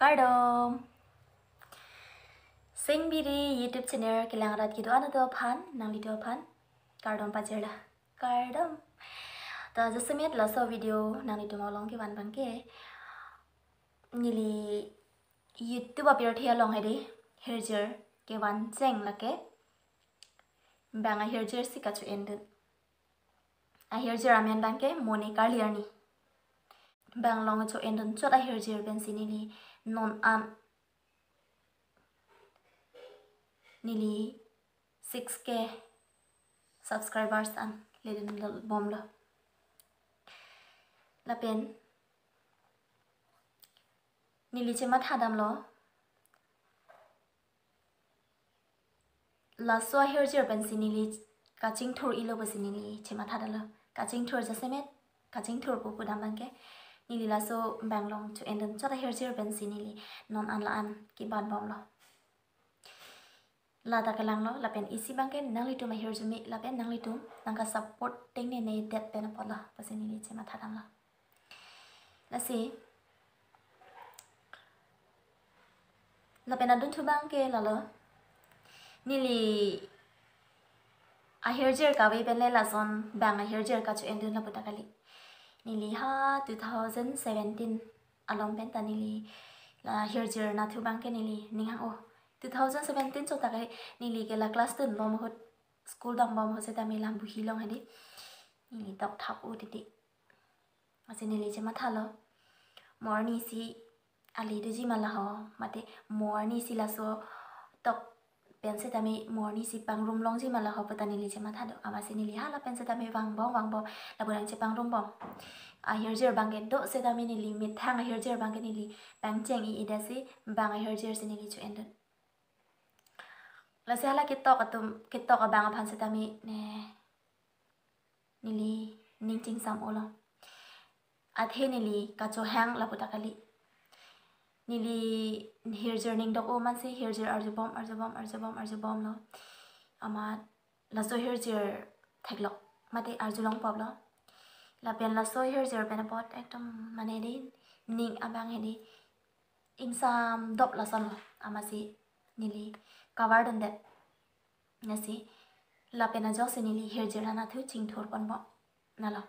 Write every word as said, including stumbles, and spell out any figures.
Kardom. Singbiri YouTube channel kelang arat kedo-an atum aphan, nanglitum aphan kardom pajirlo. Kardom. To jasemet laso video nanglitum along kevan abangke, neli YouTube apirthe along hedi hirjir kevan cheng lake bang ahirjir si kacho-endun. Ahirjir amen abangke Moni Karli arni. Bang along cho-endun chot ahirjir pensi neli non an neli six K subscribers an ledun bomlo. Lapen neli chematha damlo, laso ahirjir pensi neli kachingthur-ilo pusi neli chematha damlo. Kachingthur jasemet, kachingthur pu pudam abangke, neli laso bang along cho-endun chot ahirjir pensi neli non an la-an kevan bomlo. Lata kelanglo, lapen isi abangke nanglitum ahirjume, lapen nanglitum nangkasupport tengne ne det pen apotlo pusi neli chematha damlo. Lasi, lapen adunthu abangke lalo, neli ahirjir kave pen le lason bang ahirjir kacho-endun lapu ta kali. Neli ha two thousand seventeen along pen ta neli la hirjir nathu abangke neli ning hang-o. Two thousand seventeen chot ta ke neli ke la class ten bom ahut, school dam bom ahut setame la buhi along hedi neli tok thap o titi. Amatsi neli chemathalo, mo arni si ali doji ma laho, mate mo arni si laso tok pen setame mo arni si pangrum longji ma laho pu ta neli chematha do. Amatsi neli hala pen setame vangbom vangbom, lapu nang chepangrum bom. Ahirjir abangke do setame neli methang ahirjir abangke neli pangcheng-i-i det si bang ahirjir si neli cho-endun. Lasi hala ketok atum, ketok abang aphan setame ne neli ning chingsam-olo. Athe neli kachohang lapu ta kali. Neli hirjir ning dok-o amatsi hirjir arjubom, arjubom, arjubom, arjubomlo. Amat laso hirjir theklok, mate arjulong poplo. Lapen laso hirjir pen apot ekdom mane hedi ning abang hedi ingsam dop lasonlo. Amatsi neli cover dundet. Lasi lapen ajoksi neli hirjir anathu chingthur ponbom. Nalo.